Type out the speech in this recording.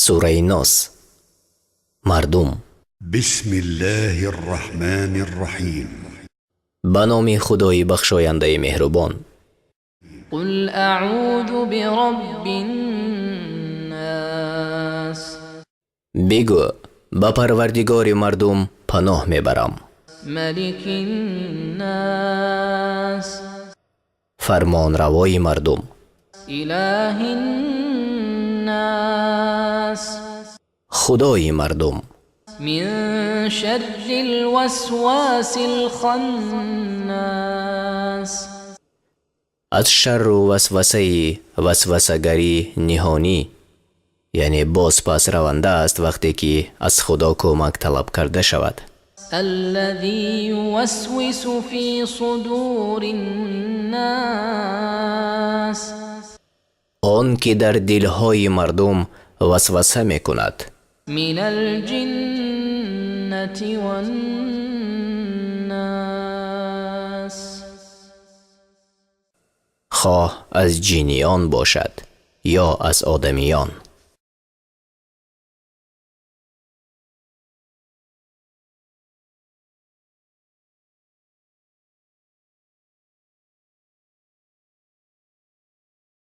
Сураи Нос, мардум. بسم الله الرحمن الرحيم. Ба номи Худои бахшояндаи меҳрубон. قل أعوذ برب الناس. Бигӯ: ба Парвардигори мардум паноҳ мебарам. ملك الناس. Фармонравои мардум. إله الناس. Худои мардум. من شر الوسواس الخناس. Аз шарру васвасаи васвасагари ниҳонӣ, яъне бозпас раванда аст, вақте ки аз Худо кӯмак талаб карда шавад. الذي يوسوس في صدور الناس. Он ки дар дилҳои мардум васваса мекунад. من الجنة والناس. Хоҳ аз ҷиниён бошад ё аз одамиён.